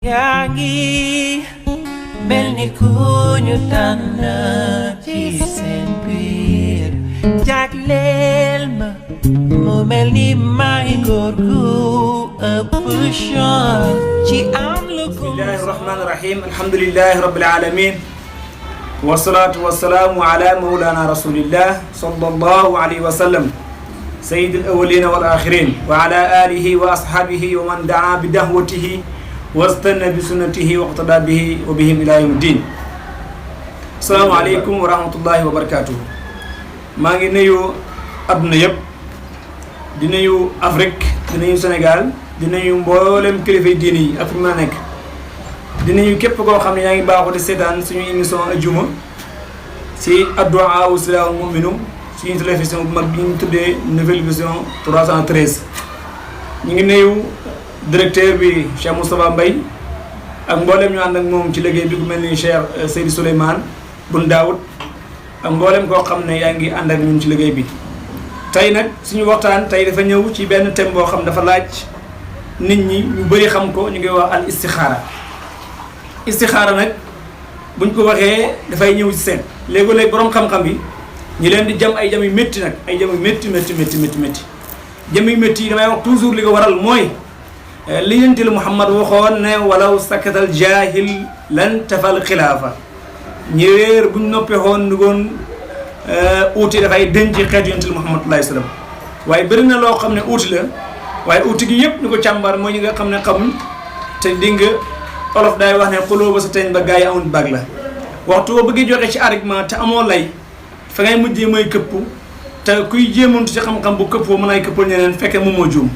yaa ngi mel ni ku ñu tànn ci seen biir jagleel ma mu mel ni may góor gu ëpp chance ci am lu ko. bismillahi rahmani rahim alhamdulillahi rabbil alamin wasalaatu wasalaamu ala mawlana rasulillah sallallahu alayhi wa sallam sayyidil awwalina wal axirin wa ala alihi wa ashabihi wa man daa bi dahwatihi wastanna bi sunnatihi waqtada bihi wa bihim ila yawmi din. asalaamaaleykum wa rahmatullahi wa barakatuhu. maa ngi nuyu adduna yëpp di nuyu Afrique di nuyu Sénégal di nuyu mboolem kilifay diine yi ak fu mu nekk di nuyu képp koo xam ne yaa ngi baaxoo di seetaan suñu émission ajuma si addu'a wa silahul mu'minu suñu télévision bu mag bi ñu tuddee Nouvelle Vision 313. ñu ngi nuyu directeur bi Cheikh Moustapha Mbaye ak mboolem ñu ànd ak moom ci liggéey bi ku mel ni Cheikh Seydou Souleymane Bun Daoud ak mboolem koo xam ne yaa ngi ànd ak ñun ci liggéey bi. tey nag suñu waxtaan tey dafa ñëw ci benn thème boo xam dafa laaj nit ñi ñu bëri xam ko ñu ngi wax al istixaara. istixaara nag buñ ko waxee dafay ñëw ci seen léegi-léeg borom xam-xam yi ñu leen di jam ay jam yu métti nag ay jam yu métti jam yu métti yi damay wax toujours li ko waral mooy li yonent Muhammad waxoon ne walaw sakatal jaahil lan tafal xilaafa ñi réer buñ noppee xoon ni goon uuti dafay denc xeetu yonent Muhammad sallallahu alayhi wasallam waaye bëri na loo xam ne uuti la waaye uuti gi yëpp ñu ko càmbar mooy ñi nga xam ne xamuñ te di nga olof day wax ne xuloo ba sa teñ ba gars yi amul bag la waxtu boo bëggee joxe ci argument te amoo lay fa ngay mujjee mooy këpp te kuy jéemantu ci xam-xam bu këppoo mën ay këppal ñeneen fekke moom moo juum.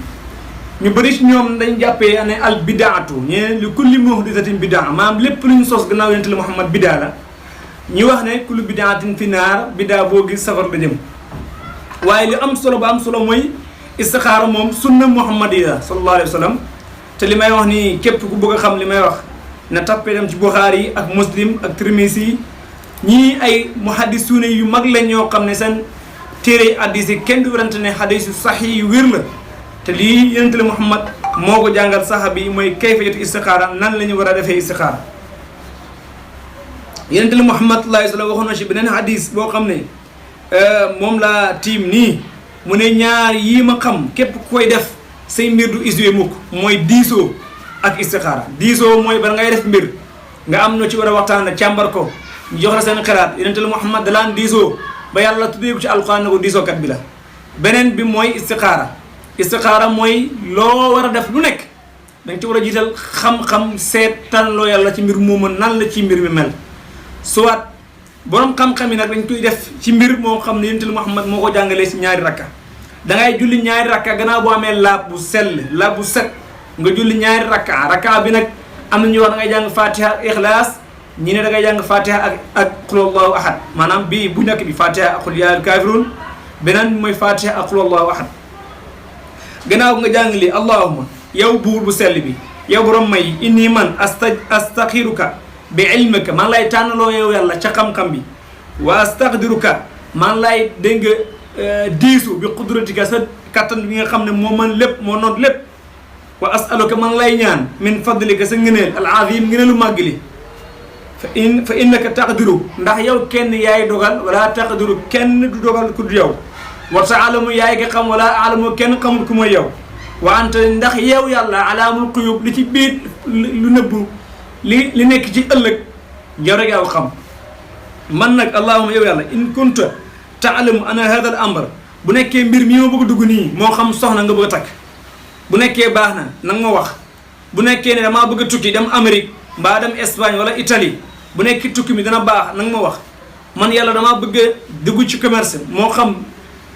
ñu bëri ci ñoom dañ jàppee ne al bidaatu ñeneen li kulli muhdisatin bidaa maanaam lépp lu ñu sos gannaaw yonent Muhammad bidaa la ñu wax ne kullu bidaatin fi naar bidaa boo gis safar la jëm waaye li am solo ba am solo mooy istixaara moom sunna muhammadiya sallallahu alayhi wa sallam te li may wax nii képp ku bëgg a xam li may wax na tappee dem ci Buxaari yi ak Muslim ak Tirmisi yi ñii ay muhaddisuune yu mag la ñoo xam ne seen téere hadiis yi kenn du werante ne hadiis yu saxiix yu wér la te lii yonent Muhammad moo ko jàngal saxaaba yi mooy kayfiyatu istixaara nan la ñu war a defee istixaara. yonent Muhammad sallallahu alayhi wa sallam waxoon na ci beneen hadis boo xam ne moom laa tiim nii mu ne ñaar yii ma xam képp ku koy def say mbir du isue mukk mooy diisoo ak istixaara. diisoo mooy bala ngay def mbir nga am no ci war a waxtaan càmbar ko ñu jox la seen xalaat yonent Muhammad dalaan diisoo ba yàlla tuddee ko ci alxuraan ne ko diisookat bi la. beneen bi mooy istixaara. istixaara mooy loo war a def lu nekk danga ci war a jiital xam-xam seetaan loo yàlla ci mbir moomu nan la ci mbir mi mel soit borom xam-xam yi nag dañ koy def ci mbir moo xam ne yonent Muhammad moo ko jàngalee si ñaari rakka dangay julli ñaari rakka gannaaw boo amee laab bu sell laab bu set nga julli ñaari rakka bi nag am na ñuy wax da ngay jàng fatiha ak ixlaas ñi ne da ngay jàng fatiha ak qul allahu ahad maanaam bii bu nekk bi fatiha ak qul yaa al kaafiruun beneen bi mooy fatiha ak qul allahu ahad gannaaw nga jàng lii allahumma yow buur bu sell bi yow borom may inni man astaxiruka bi ilmika man lay tànnaloo yow yàlla ca xam-xam bi wa astaqdiruka man lay dégg nga diisu bi qudratika sa kattan bi nga xam ne moo mën lépp moo noot lépp wa asaluka man lay ñaan min fadlika sa ngëneel al azim ngëneelu màgg li fa innaka taqdiru ndax yow kenn yaay dogal wala taqdiru kenn du dogal ku du yow wa taalamu yaay nga xam wala alamu kenn xamul ku mooy yow wa anta ndax yow yàlla alaamul xuyub li ci biir lu nëbbu li nekk ci ëllëg yow rek yow xam man nag allahuma yow yàlla in kunta taalamu ana hada al amr bu nekkee mbir mi ma bëgg a dugg nii moo xam soxna nga bëgg a takk bu nekkee baax na nanga ma wax bu nekkee ne damaa bëgg a tukki dem Amérique mbaa dem Espagne wala Italie bu nekkee tukki mi dana baax nanga ma wax man yàlla damaa bëgg a dugg ci commerce moo xam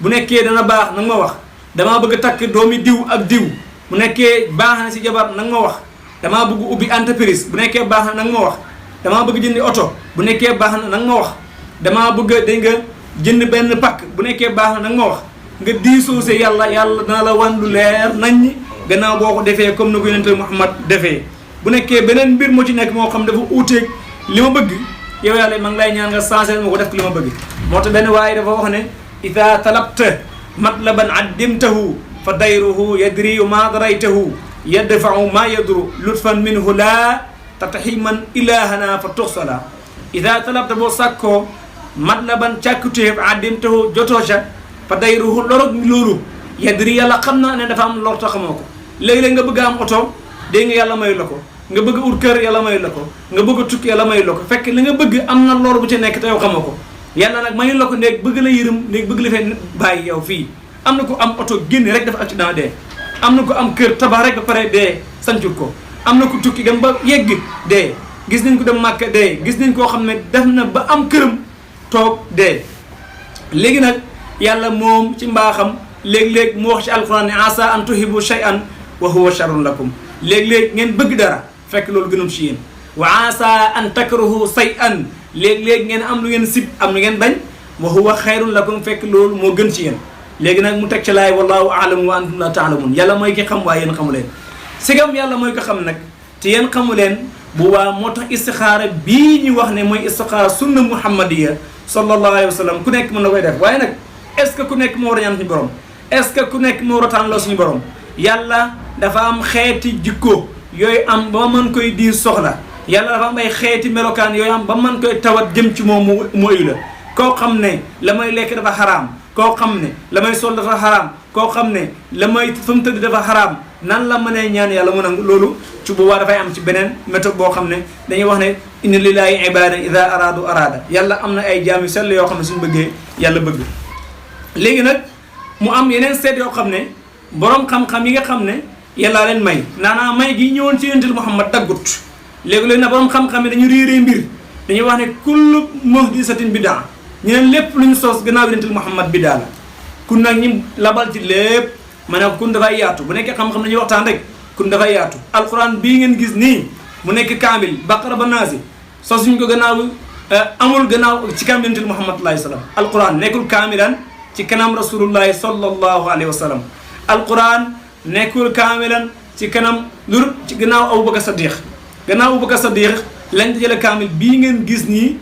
bu nekkee dana baax nanga ma wax damaa bëgg a takk doomi diw ak diw bu nekkee baax na si jabar nanga ma wax damaa bëgg ubbi entreprise bu nekkee baax na nanga ma wax damaa bëgg jëndi oto bu nekkee baax na nanga ma wax damaa bëgg dégg nga jënd benn pakk bu nekkee baax na nanga ma wax nga diisoo see yàlla dana la wan lu leer naññ gannaaw boo ko defee comme ni ko yonent Muhammad defee bu nekkee beneen mbir moo ci nekk moo xam dafa uuteeg li ma bëgg yow yàlla ma ngi lay ñaan nga changé ma ko def ko li ma bëgg moo tax benn waaye dafa wax ne ida talabta matlaban addimtahu fa dayruhu yadri ma daraytahu yadfau ma yadru lutfan minhu la tatahiman ilahana fa tuxsala ida talabta boo sàkkoo matlaban càkkutéef addimtahu jotoo ca fa dayruhu lorog loolu yadri yàlla xam na ne dafa am lor ta xamoo ko léegi-léeg nga bëgg a am oto dégg nga yàlla mayu la ko nga bëgg a ut kër yàlla mayu la ko nga bëgg a tukki yàlla mayu la ko fekk li nga bëgg am na lor bu ci nekk te yow xamoo ko yàlla nag mayu la ko néeg bëgg la yërëm néeg bëgg la fee bàyyi yow fii am na ko am oto génne rek dafa accident dee am na ko am kër tabax rek ba pare dee sancul ko am na ko tukki dem ba yegg dee gis nañ ko dem Màkka dee gis nañ koo xam ne def na ba am këram toog dee léegi nag yàlla moom ci mbaaxam léeg-léeg mu wax ci alquran ne asa an tuhibu shay'an wa huwa sharrun lakum léeg-léeg ngeen bëgg dara fekk loolu gënul ci yéen wa asa an takrahu shay'an léeg-léeg ngeen am lu ngeen sib am lu ngeen bañ wa huwa xayrun lakum fekk loolu moo gën ci yéen léegi nag mu teg ci laay wallahu a'lamu wa antum la ta'lamun yàlla mooy ki xam waaye yéen xamu leen sigam yàlla mooy ko xam nag te yéen xamu leen bu waa moo tax istixaara bii ñu wax ne mooy istixaara sunna muhammadiya sallallahu alayhi wa sallam ku nekk mën na koy def waaye nag est-ce que ku nekk moo war a ñaan suñu borom est-ce que ku nekk moo war a tànnloo suñu borom yàlla dafa am xeeti jikko yooyu am ba mën koy diir soxla yàlla dafa am ay xeeti melokaan yooyu am ba mën koy tawat jëm ci moom mu ayu la koo xam ne la may lekk dafa xaraam koo xam ne la may sol dafa xaraam koo xam ne la may fa mu tëdd dafa xaraam nan la mënee ñaan yàlla mu nangu loolu ci boobaa dafay am ci beneen méthode boo xam ne dañuy wax ne inna lillahi ibada ida aradu arada yàlla am na ay jaam yu sell yoo xam ne suñu bëggee yàlla bëgg léegi nag mu am yeneen seet yoo xam ne borom xam-xam yi nga xam ne yàllaa leen may naanaa may gi ñëwoon ci yonentul Muhammad daggut léegi-léegi nag borom xam-xam yi dañu réeree mbir dañuy wax ne kullu muhdisatin bidaa ñu ne lépp lu ñu sos gannaaw yonentul Muhammad bidaa la kun nag ñi labal ci lépp ma ne kun dafay yaatu bu nekkee xam-xam dañuy waxtaan rek kun dafay yaatu alquran bii ngeen gis nii mu nekk kaamil baqara ba naasi sosuñ ko gannaaw amul gannaaw ci kanam yonentul Muhammad alayhi salaam alquran nekkul kaamilan ci kanam rasulullahi sallallahu alayhi wa sallam alquran nekkul kaamilan ci kanam lur ci gannaaw Abubakar Sadiq gannaaw Abubakar Sadiq lañ dajale kaamil bii ngeen gis nii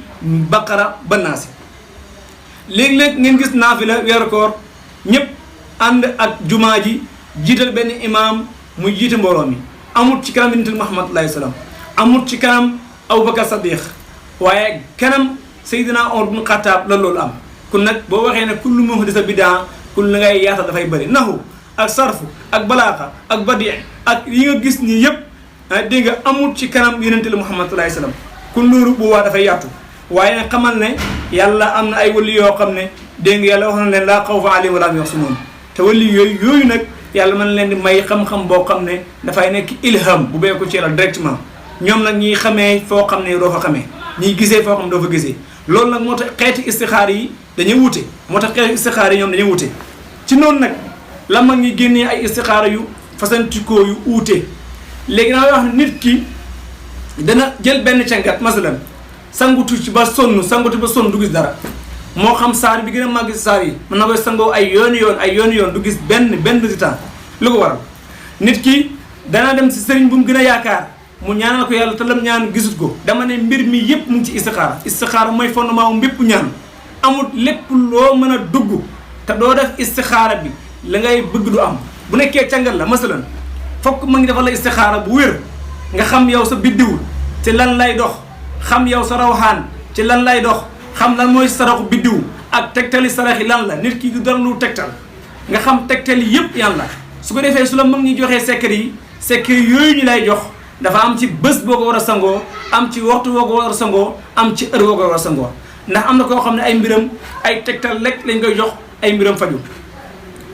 baqara ba naasi léegi-léeg ngeen gis naafila weeru koor ñëpp ànd ak jumaa ji jiital benn imaam muy jiite mbooloo mi amut ci kanam yonentul Muhammad alayhi salaam amut ci kanam Abubakar Sadiq waaye kanam Seydina Omar bin Xattaab la loolu am kun nag boo waxee ne kullu muhdisa bidaa kun la ngay yaatal dafay bëri nahu ak sarfu ak balaaxa ak badi ak yi nga gis nii yëpp dégg nga amut ci kanam yonentul Muhammad alayhi salaam kun loolu bu waa dafay yaatu waaye nag xamal ne yàlla am na ay wali yoo xam ne dégg nga yàlla wax na leen laa xawfa alayhim wa laa hum yaxzanuun te wali yooyu nag yàlla mën leen di may xam-xam boo xam ne dafay nekk ilham bu bee ko ci yàlla directement ñoom nag ñiy xamee foo xam ne doo fa xamee ñiy gisee foo xam doo fa gisee loolu nag moo tax xeeti istixaar yi dañuy wute moo tax xeeti istixaar yi ñoom dañuy wute ci noonu nag la mag ñi génnee ay istixaar yu fasantikoo yu uute léegi naa wax ne nit ki dana jël benn cangat masalan sangutu ci ba sonn sangutu ba sonn du gis dara moo xam saar bi gën a màgg si saar yi mën na koy sangoo ay yoon du gis benn résultat lu ko waral nit ki dana dem si sëriñ bu mu gën a yaakaar mu ñaanal ko yàlla te lam ñaan gisut ko dama ne mbir mi yëpp mu ngi ci istixaara mooy fondement wu mbépp ñaan amul lépp loo mën a dugg te doo def istixaara bi la ngay bëgg du am bu nekkee cangal la masalan fokk ma ngi defal la istixaara bu wér nga xam yow sa biddiw ci lan lay dox xam yow sa rawxaan ci lan lay dox xam lan mooy saraxu biddiw ak tegtali sarax yi lan la nit ki du dara lu tegtal nga xam tegtal yi yëpp yàlla su ko defee su la mag ñi joxee secret yooyu ñu lay jox dafa am ci bés boo ko war a sangoo am ci waxtu boo ko war a sangoo am ci heure boo ko war a sangoo ndax am na koo xam ne ay mbiram ay tegtal lekk lañ koy jox ay mbiram faju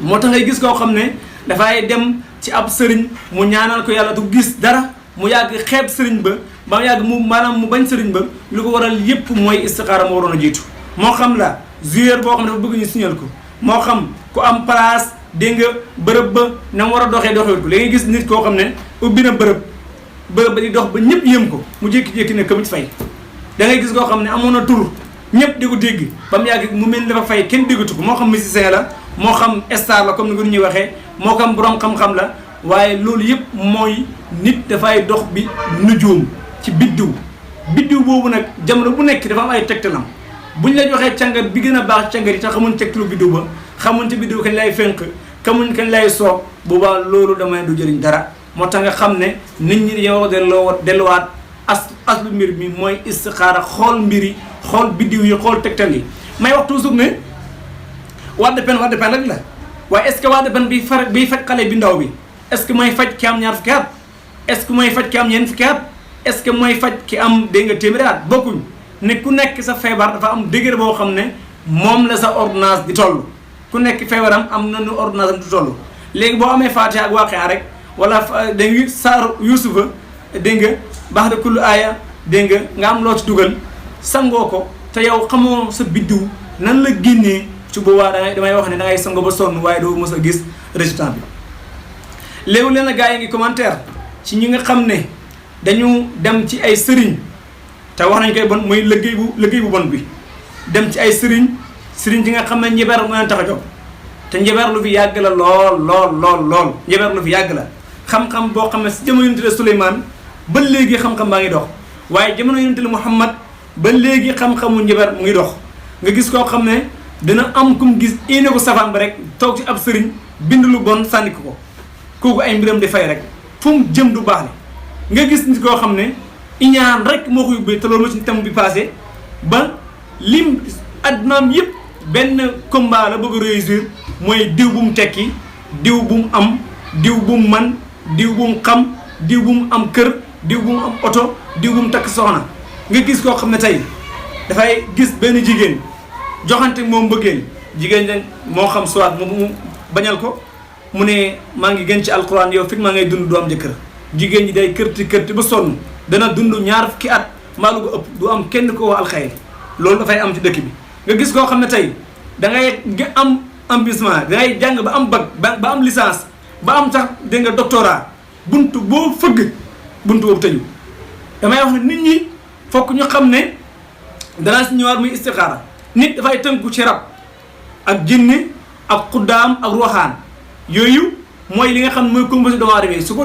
moo tax ngay gis koo xam ne dafay dem ci ab sëriñ mu ñaanal ko yàlla du gis dara mu yàgg xeeb sëriñ ba mu yàgg maanaam mu bañ sëriñ ba lu ko waral yépp mooy istixaara moo waroon a jiitu moo xam la joueur boo xam ne dafa bëgg ñu signal ko moo xam ku am place dégg nga bërëb ba na mu war a doxewul ko léegi gis nit koo xam ne ubbi na bërëb ba di dox ba ñëpp yëm ko mu jékki-jékki ne kamit fay da ngay gis koo xam ne amoon na tur ñëpp di ko dégg ba mu yàgg mu mel ni dafa fay kenn déggatu ko moo xam musicien la moo xam star la comme ni ko ñuy waxee moo xam borom xam-xam la waaye loolu yëpp mooy nit dafay dox bi nujuum ci biddiw boobu nag jamono bu nekk dafa am ay tegtalam buñ la joxee càngat bi gën a baax càngat yi te xamuñ tegtalu biddiw ba xamuñ ci biddiw kañ lay fenk xamuñ kañ lay soog boobaa loolu damay du jëriñ dara moo tax nga xam ne nit ñi dañoo delluwaat aslu mbir mi mooy istixaara xool mbir yi xool biddiw yi xool tegtal yi may wax toujours ne wàdd pen rek la waaye est-ce que wàdd pen biy faj xale bi ndaw bi est-ce que mooy faj ki am ñaar fukki at est-ce que mooy faj ki am ñeent fukki at est-ce que mooy faj ki am dégg nga téeméeri at bokkuñ ne ku nekk sa feebar dafa am degré boo xam ne moom la sa ordonnance di toll ku nekk feebaram am na nu ordonnance am di toll léegi boo amee Faatiha ak Waaqi'a rek wala dégg nga saar Yuusufa dégg nga baax de kullu aaya dégg nga am loo ci dugal sangoo ko te yow xamoo sa biddiw nan la génnee ci boobaa damay wax ne da ngay sangoo ba sonn waaye doo mos a gis résultat bi. léegi leen a gars yi ngi commentaire ci ñi nga xam ne dañu dem ci ay sëriñ te wax nañ koy bon mooy liggéey bu bon bi dem ci ay sëriñ ci nga xam ne njibar mu leen tax a jóg te njibar lu fi yàgg la lool njibar lu fi yàgg la xam-xam boo xam ne si jamono yonent la Suleymaan ba léegi xam-xam baa ngi dox waaye jamono yonent la Muhammad ba léegi xam-xamu njibar mu ngi dox nga gis koo xam ne dina am kum gis ine ko safaan ba rek toog ci ab sëriñ bind lu bon sànni ko kooku ay mbiram di fay rek fu mu jëm du baax ne nga gis nit koo xam ne iñaan rek moo ko yóbbee te loolu ci thème bi passé ba lim addunaam yëpp benn combat la bëgg a réussir mooy diw bu mu tekki diw bu mu am diw bu mu man diw bu mu xam diw bu mu am kër diw bu mu am oto diw bu mu takk soxna nga gis koo xam ne tey dafay gis benn jigéen joxante moom mbëggeel jigéen ña moo xam soit mu bañal ko mu ne maa ngi gën ci alquran yow fit maa ngay dund du am jëkkër jigéen ñi day kërti ba sonn dana dund ñaar fukki at maa lu ko ëpp du am kenn ko wax alxayr loolu dafay am ci dëkk bi nga gis koo xam ne tey da ngay am ambissement da ngay jàng ba am bac ba am licence ba am sax dégg nga doctorat buntu boo fëgg buntu boobu tëju damay wax ne nit ñi fokk ñu xam ne danaa si ñëwaat muy istixaara nit dafay tënku ci rab ak jinne ak xuddaam ak ruuxaan yooyu mooy li nga xam ne mooy composé doomu aadama yi su ko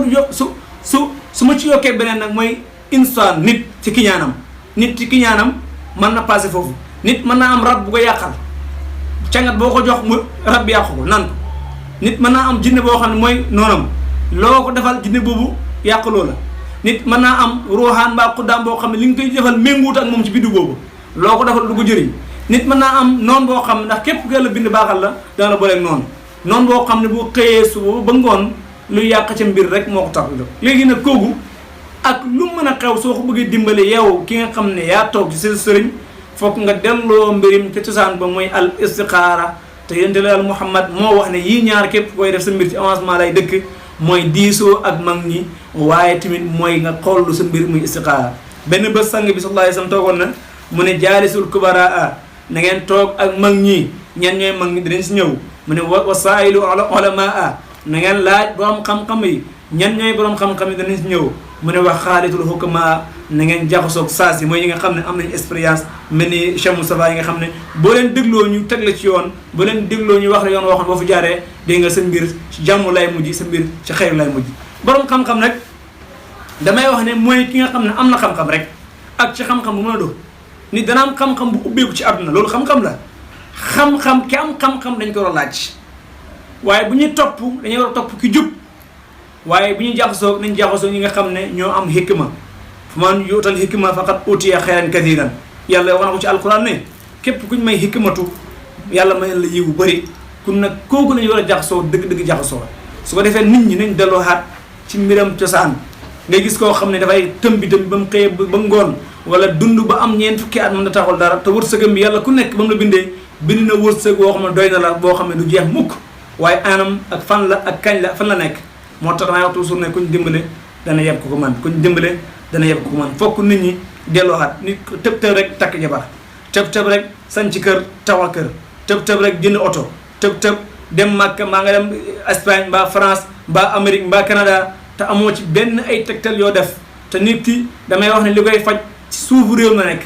su ma ci yokkee beneen nag mooy insaan nit ci kiñaanam mën na passé foofu nit mën naa am rab bu ko yàqal cangat boo ko jox mu rab bi yàqu ko nan ko nit mën naa am jinne boo xam ne mooy noonam loo ko defal jinne boobu yàq loola nit mën naa am ruuxaan mbaa xuddaam boo xam ne li nga koy defal ménguut ak moom ci biddu boobu loo ko defal du ko jëriñ nit mën naa am noon boo xam ne ndax képp ku yàlla bind baaxal la dana la booleeg noonu boo xam ne boo xëyee suba ba ngoon lu yàq ca mbir rek moo ko tax a jóg léegi nag kooku ak lu mën a xew soo ko bëggee dimbale yow ki nga xam ne yaa toog ci sa sëriñ foog nga delloo mbirim ca cosaan ba mooy al istixaara te yonent la Muhammad moo wax ne yii ñaar képp koy def sa mbir ci avancement lay dëkk mooy diisoo ak mag ñi waaye tamit mooy nga xool sa mbir muy istixaara benn bés sang bi sallallahu alayhi wasallam toogoon na mu ne jaalisul kubaraa na ngeen toog ak mag ñi ñen ñooy mag ñi dinañ si ñëw mu ne wasailu ulamaa na ngeen laaj borom xam-xam yi ñan ñooy borom xam-xam yi danañ si ñëw mu ne wax xaalitul hukama na ngeen jaxasoog saas yi mooy ñi nga xam ne am nañ expérience mel ni Cheikh Moustapha yi nga xam ne boo leen dégloo ñu teg la ci yoon boo leen dégloo ñu wax la yoon woo xam ne boo fi jaaree dégg nga sa mbir ci jàmm lay mujj sa mbir ci xeyr lay mujj borom xam-xam nag damay wax ne mooy ki nga xam ne am na xam-xam rek ak ci xam-xam bu mën a doon nit dana am xam-xam bu ubbeeku ci àdduna loolu xam-xam la xam-xam ki am xam-xam dañ ko war a laaj waaye bu ñuy topp dañuy war a topp ki jub waaye bu ñuy jaxasoo nañ jaxasoo ñi nga xam ne ñoo am hikma fa man yuutal hikma faqad utiya xayran kathiran yàlla wax na ko ci alquran ne képp kuñ may hikmatu yàlla may la yiw bu bëri kun nag kooku lañu war a jaxasoo dëgg-dëgg jaxasoo su ko defee nit ñi nañ delloo xaat ci mbiram cosaan ngay gis koo xam ne dafay tëmbi ba mu xëyee ba ngoon wala dund ba am ñeent fukki at mën na taxawal dara te wërsëgam bi yàlla ku nekk ba mu la bindee bind na wërsëg boo xam ne doy na la boo xam ne du jeex mukk waaye anam ak fan la ak kañ la fan la nekk moo tax damay wax toujours ne kuñ dimbale dana yeb ko man kuñ dimbale dana yeb ko man fokk nit ñi dellooxaat nit tëb rek takk jabar tëb rek sañ ci kër tawa kër tëb rek jënd oto tëb dem Makka mbaa nga dem Espagne mbaa France mbaa Amérique mbaa Canada te amoo ci benn ay tegtal yoo def te nit ki damay wax ne li koy faj ci suufu réew la nekk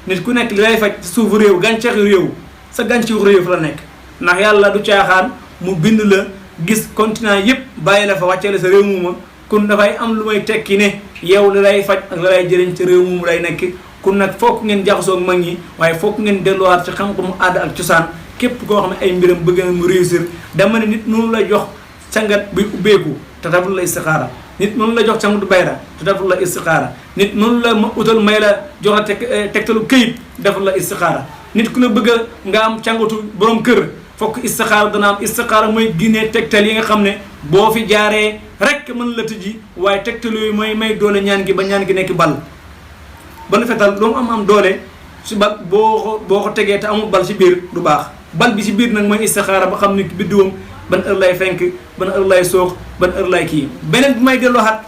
nit ku nekk li lay faj ci suufu réew gàncaxu réew sa gàncaxu réew fa la nekk ndax yàlla du caaxaan mu bind la gis continent yëpp bàyyi la fa wàccee la sa réew muuma kun dafay am lu may tekki ne yow li lay faj ak la lay jëriñ ci réew moomu lay nekk kun nag fokk ngeen jaxasoo ak mag ñi waaye fokk ngeen delluwaat ci xam-xamu aada ak cosaan képp koo xam ne ay mbiram bëgg na mu réussir dama ne nit noonu lay jox sangat buy ubbeeku te tabul la istixaara nit noonu la jox cangutu bayra te deful la istixaara nit noonu la ma utal may la jox la tegtalu këyit deful la istixaara nit ku la bëgg nga am cangutu borom kër fokk istixaara dana am. istixaara mooy génnee tegtal yi nga xam ne boo fi jaaree rek mën la tëji waaye tegtal yooyu mooy may doole ñaan gi ba ñaan gi nekk bal fetal lu mu am doole su bal boo ko tegee te amul bal ci biir du baax. bal bi ci biir nag mooy istixaara ba xam ni biddiwam ban heure lay fenk ban heure lay soox ban heure lay kii. beneen bi may delloowaat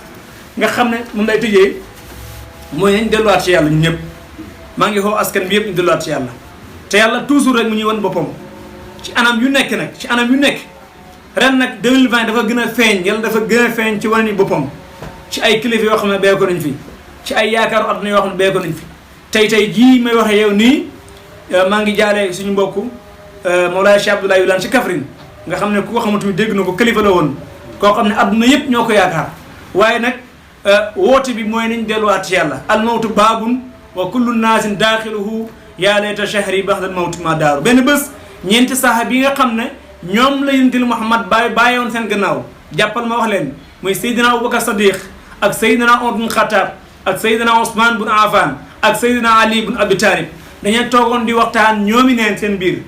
nga xam ne moom lay tëjee mooy nañ delluwaat ci yàlla ñun ñëpp maa ngi xoo askan bi yëpp ñu delluwaat ci yàlla te yàlla toujours rek mu ñuy wan boppam ci anam yu nekk nag ci anam yu nekk. ren nag 2020 dafa gën a feeñ yàlla dafa gën a feeñ ci wane ni boppam ci ay kilifa yoo xam ne bee ko nañ fi ci ay yaakaaru àdduna yoo xam ne bee ko nañ fi tey jii may waxee yow nii maa ngi jaale suñu mbokk Mawlaay Cheikh Abdoulaye Wilane ci Kaffrine nga xam ne ku ko xamante ni dégg na ko kilifa la woon koo xam ne àdduna yëpp ñoo ko yaakaar waaye nag woote bi mooy nañ delluwaat ci yàlla al mawtu baabun wa kullu naasin daaxiluhu yaa layta shahri ba'dal mawti ma daaru benn bés ñeenti saxaaba yi nga xam ne ñoom la yonent Muhammad bàyyi woon seen gannaaw jàppal ma wax leen muy Seydina Aboubacar Sadiq ak Seydina Omar bun Khattab ak Seydina Ousmane bun Affan ak Seydina Ali bun Abi Talib dañuy toogoon di waxtaan ñoomi neen seen biir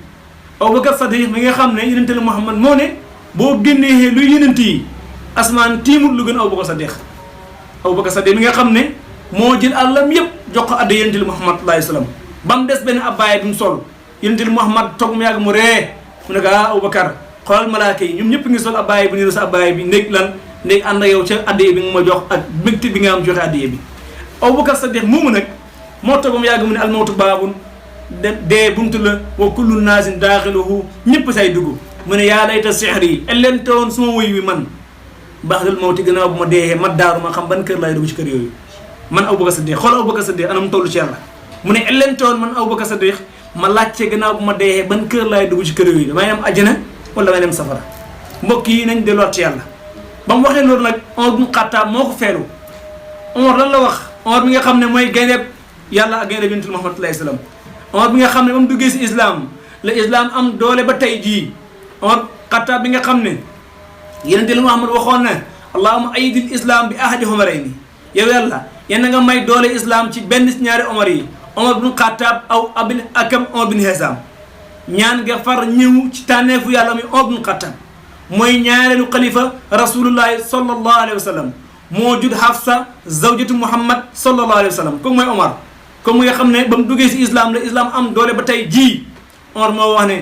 Aboubacar Sadiq mi nga xam ne yonent Muhammad moo ne boo génnee luy yonent yi asmaan tiimut lu gën Aboubacar Sadiq Aboubacar Sadiq mi nga xam ne moo jël àllam yëpp jox ko adda yonent Muhammad sallallahu alayhi wasallam ba mu des benn abbaaya bi mu sol yonent Muhammad toog mu yàgg mu ree mu ne ko Aboubacar xoolal malaaka yi ñoom ñëpp ngi sol abbaaya bi niru sa abbaaya bi ndéeg lan ndéeg ànd ak yow ca addiye bi nga ma jox ak mbégte bi nga am joxe addiye bi Aboubacar Sadiq moomu nag moo toog mu yàgg mu ne almawtu baabun dee buntu la wa kullu naasin daaxiluhu ñëpp say dugg mu ne yaa layta sihri yi ellente woon suma woy wi man ba'dal mawti gannaaw bu ma deexee ma daaru ma xam ban kër laay dugg ci kër yooyu man Aboubacar Sadiq xool Aboubacar Sadiq anam tollu ci yàlla mu ne ellente woon man Aboubacar Sadiq ma laajte gannaaw bu ma deexee ban kër laay dugg ci kër yooyu damay dem àjjana wala damay dem safara mbokk yi nañ delluwaat ci yàlla ba mu waxee loolu nag Omar bun Xattaab moo ko feelu Omar lan la wax Omar bi nga xam ne mooy gayndeeb yàlla ak gayndeeb yonent Muhammad sallallahu alayhi wasallam Omar bi nga xam ne ba mu duggee si islam la islam am doole ba tey jii Omar Xattaab bi nga xam ne yonent Muhammad waxoon na allahumma ayyidil islam bi ahadi umarayni yow yàlla yéen nga may doole islam ci benn si ñaari Omar yi Omar bun Xattaab aw abil akam Omar bin Hisaam ñaan nga far ñëw ci tànneefu yàlla muy Omar bun Xattaab mooy ñaareelu xalifa rasulullahi sallallahu alayhi wa sallam moo jud Hafsa zawjatu Muhammad sallallahu alayhi wa sallam comme mooy Omar comme mu nga xam ne ba mu duggee si islam la islam am doole ba tey jii Omar moo wax ne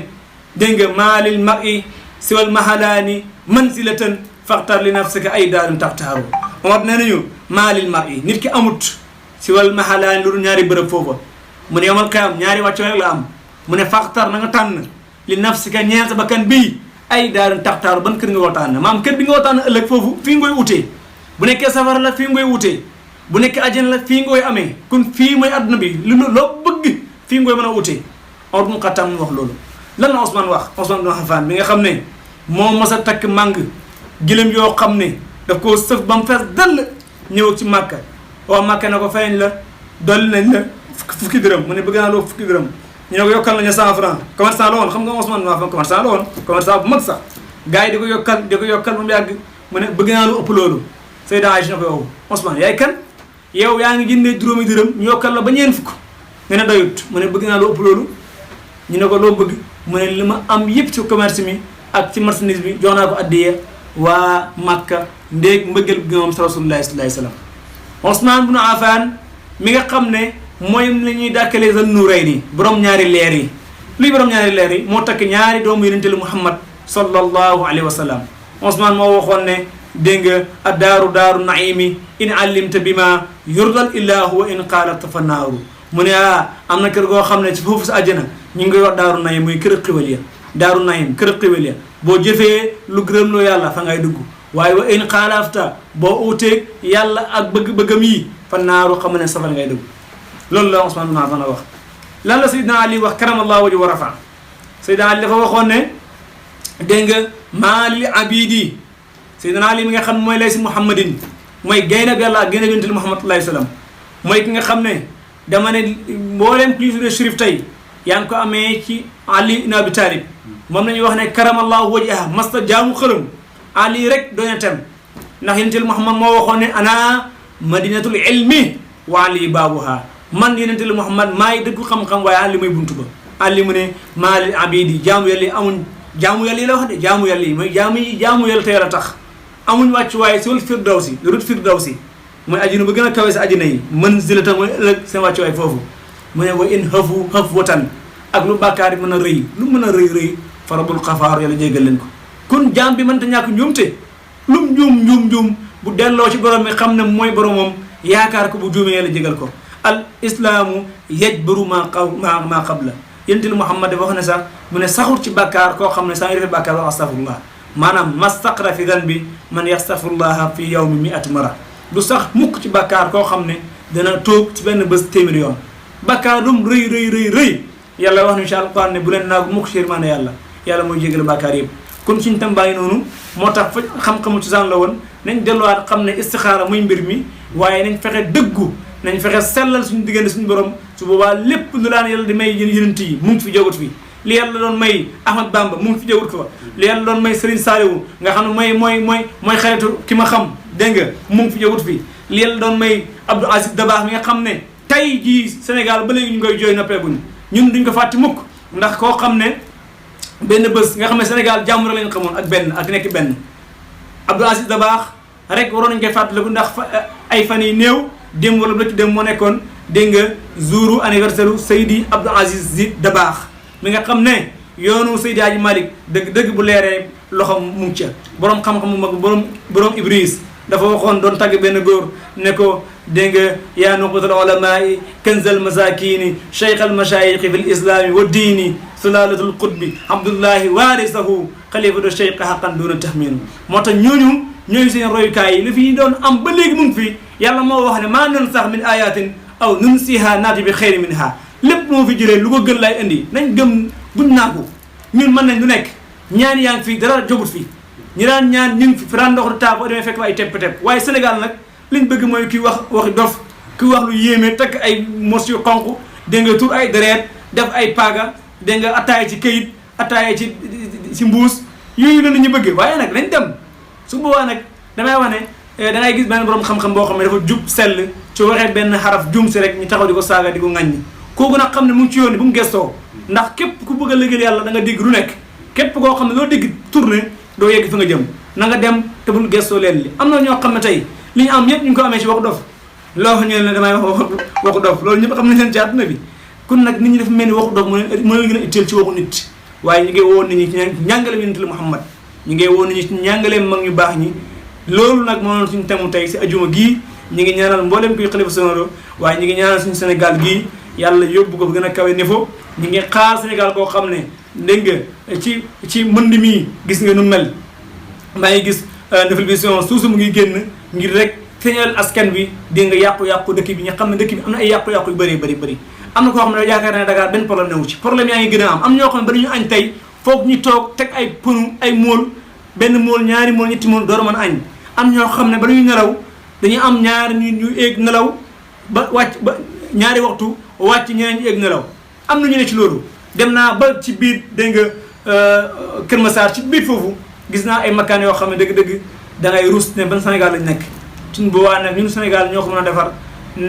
dégg nga maalil mar'i siwal mahalaani manzilatan faxtar li nafsika ay daarum taxtaaru Omar nee nañu maalil mar'i nit ki amut siwal mahalaani lu dul ñaari bërëb foofa mu ne yomal qiyaam ñaari wàcco rek la am mu ne faxtar na nga tànn li nafsika ñeen sa bakkan bii ay daarum taxtaaru ban kër nga ko tànn maam kër bi nga ko tànn ëllëg foofu fii ngoy utee bu nekkee safara la fii ngoy wutee bu nekkee àjjana la fii ngoy amee kon fii mooy adduna bi loo bëgg fii ngoy mën a utee Omar bun Xattaab mu wax loolu lan la Ousmane wax Ousmane bin Affan bi nga xam ne moo mas a takk màng gëlëm yoo xam ne daf koo sëf ba mu fees dell ñëw ci Màkka waa Màkka na ko feeñ la dolli nañ la fukki dërëm mu ne bëgg naa loo fukki dërëm ñu ne ko yokkal nañu 100 francs commerçant la woon xam nga Ousmane bin Affan commerçant la woon commerçant bu mag sax gars yi di ko yokkal ba mu yàgg mu ne bëgg naa lu ëpp loolu Sayda Aïcha na ko yow Ousmane yaay kan yow yaa ngi jëndee juróomi dërëm ñu yokkal la ba ñeen fukk nga ne doyut mu ne bëgg naa lu ëpp loolu ñu ne ko loo bëgg mu ne li ma am yëpp ci commerce mi ak ci marchandise bi jox naa ko addiya waa Makka ndéeg mbëggeel bi moom Rasulullahi sallallahu alayhi wasallam Ousmane bin Affan mi nga xam ne mooy la ñuy dàkkalee Zul Nurayni borom ñaari leer yi luy borom ñaari leer yi moo takk ñaari doomu yonente li Muhammad sallallahu alayhi wa sallam Ousmane moo waxoon ne dégg nga addaaru daaru naimi in allimta bi ma yurdal illahu wa in qaalat fa naaru mu ne am na kër goo xam ne ci foofu sa àjjana ñu ngi koy wax daaru naim muy kër xiwal ya daaru naim kër xiwal ya boo jëfee lu gërëm loo yàlla fa ngay dugg waaye wa in xaalafta boo uuteeg yàlla ak bëgg-bëggam yi fa naaru xam ne safar ngay dugg loolu la Ousmane bin Affan wax lan la Seydina Ali wax karamallahu wajhu wa rafa Seydina Ali dafa waxoon ne dégg nga maali abidi Seydina Ali mi nga xam ne mooy lay si Muhammadin mooy gaynde bi yàlla ak gaynde yonent Muhammad sallallahu alayhi wasallam mooy ki nga xam ne dama ne mbooleem ku ñu tuddee shérif tey yaa ngi ko amee ci Ali ibn Abi Talib moom la ñuy wax ne karamallahu wajhahu masta jaamu xërëm Ali rek doy na tem ndax yonentel Muhammad moo waxoon ne ana madinatul ilmi wa ali baabuha man yonentel Muhammad maay dëggu xam-xam waaye àlli mooy buntu ba àlli mu ne maa lil abidi jaamu yàlla yi amuñ jaamu yàlla yi la wax de jaamu yàlla yi mooy jaamu yàlla te yàlla tax amuñ wàcc waaye si wal firdawsi rut firdawsi mooy ajina ba gën a kawe si ajina yi manzilatan mooy ëllëg seen wàcc waay foofu mu ne wa in xëfu watan ak lu bàkkaar yi mën a rëy lu mën a rëy fa rabbul xafaar yàlla jéggal leen ko kon jaam bi mënta ñàkk njuumte lum njuum bu delloo ci borom mi xam ne mooy boromam yaakaar ko bu juumee yàlla jégal ko al islaamu yajbaru maa qabla yonent Muhammad wax ne sax mu ne saxut ci bàkkaar koo xam ne saa ngi defee bàkkaar wax astafirullah maanaam mastaqra fi danbi man yastafirullaha fi yawmi mi'ati mara du sax mukk ci bàkkaar koo xam ne dana toog ci benn bés téeméeri yoon bàkkaar lum rëy yàlla wax na incha allah Alquran ne bu leen naagu mukk ci yërmande yàlla mooy jégal bàkkaar yëpp kon suñu tàmbaay noonu moo tax fa xam-xamu cosaan la woon nañ delluwaat xam ne istixaara muy mbir mi waaye nañ fexe dëggu nañ fexe sellal suñu diggante suñu borom su boobaa lépp lu daan yàlla di may yonent yi mu ngi fi jógut fi li yàlla doon may Ahmad Bamba mu ngi fi jógut ko li yàlla doon may Serigne Saliou nga xam ne mooy xaritu ki ma xam dégg nga mu ngi fi jógut fi li yàlla doon may Abdou Aziz Dabakh mi nga xam ne tey jii Sénégal ba léegi ñu koy jooy noppeeguñ ñun duñ ko fàtte mukk ndax koo xam ne benn bés nga xam ne Sénégal jàmm la leen xamoon ak nekk benn Abdou Aziz Dabakh rek waroon nañ koy fàttaliku ndax ay fan yi néew démb wala bëccëg dem moo nekkoon dégg nga jouru anniversaire Seydi Abdou Aziz Sy Dabakh mi nga xam ne yoonu Seydi Hadji Malick dëgg bu leeree loxo mu ngi ca borom xam-xam mu mag borom Ibris dafa waxoon doon tàgg benn góor ne ko dégg nga yaa nuqbatal ulamaa'i kanzal masakini cheikh al mashayikhi fi l islami wa diini sulalatul qutbi abdullahi waarisahu xalifatu cheikh xaqan duna tahminu moo tax ñooñu seen royukaay yi li fi doon am ba léegi mu ngi fi yàlla moo wax ne maa nan sax min ayatin aw nunsiha naati bi xeyri minha lépp moo fi jëlee lu ko gën lay indi nañ gëm buñ naagu ñun mën nañ lu nekk ñaan yaa ngi fi dara jógut fi ñi daan ñaan ñu ngi fi ran ndox du taa boo demee fekk ay tepp-tepp waaye Sénégal nag liñ bëgg mooy kii waxi dof kii wax lu yéeme takk ay mos yu xonq dégg nga tur ay dereet def ay paaga dégg nga attaaya ci këyit attaaya ci mbuus yooyu la ñu bëgg waaye nag nañ dem su boobaa nag damay wax ne dangay gis benn borom xam-xam boo xam ne dafa jub sell ci waxee benn xaraf jum si rek ñu taxaw di ko saaga di ko ŋàññi kooku nag xam ne mu ngi ci yoon bu mu gestoo ndax képp ku bëgg a liggéeyal yàlla da nga dégg lu nekk képp koo xam ne loo dégg tourné doo yegg fi nga jëm na nga dem te bul gestoo leen li am na ñoo xam ne tey li ñu am ñëpp ñu ngi ko amee ci waxu dof loo xam ne damay wax waxu dof loolu ñëpp xam nañ leen ci àdduna bi kon nag nit ñi dafa mel ni waxu dof moo leen gën a itteel ci waxu nit waaye ñu ngi woon nit ñi ci njàngale yonent Muhammad ñu ngi woon nit ñi ci njàngaleem mag ñu baax ñi loolu nag moo doon suñu temu tey si ajuma gii ñu ngi ñaanal mboolem kuy xalifa sonoro waaye ñu ngi ñaanal suñu Sénégal gii yàlla yóbbu ko gën a kawe niveau ñu ngi xaar Sénégal koo xam ne dégg nga ci mbënd mii gis nga nu mel maa ngi gis télévision suusu mu ngi génn ngir rek feeñal askan bi dégg nga yàqu-yàqu dëkk bi ñu xam ne dëkk bi am na ay yàqu-yàqu yu bëri am na koo xam ne yaakaar ne Dakar benn problème newu ci problème yaa ngi gën a am ñoo xam ne ba ñu añ tey foog ñu toog teg ay pënu ay móol benn móol ñaari móol ñetti móol door a mën a añ am ñoo xam ne ba ñuy nelaw dañuy am ñaari ñu eeg nelaw ba wàcc ba ñaari waxtu wàcc ñeneen ñu eeg nelaw am na ñu ne ci loolu dem naa ba ci biir dégg nga Kër Massar ci biir foofu gis naa ay makkaan yoo xam ne dëgg-dëgg da ngay ruus ne ban Sénégal lañ nekk suñu boobaa nag ñun Sénégal ñoo ko mën a defar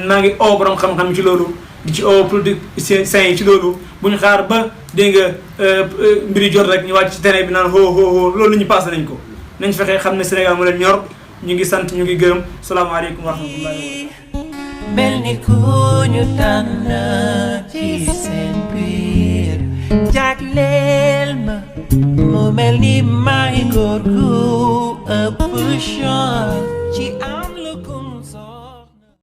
maa ngi oo borom xam-xam ci loolu di ci oo politiciens yi ci loolu bu ñu xaar ba dégg nga mbiri jot rek ñu wàcc ci terrain bi naan hoo loolu ñu passé nañ ko nañ fexe xam ne Sénégal moo leen ñor ñu ngi sant ñu ngi gërëm salaamaaleykum wa rahmatullahi wa barakatuh mel ni ku ñu tànn ci seen biir jagleel ma mu mel ni maa ngi góor gu ëpp chance ci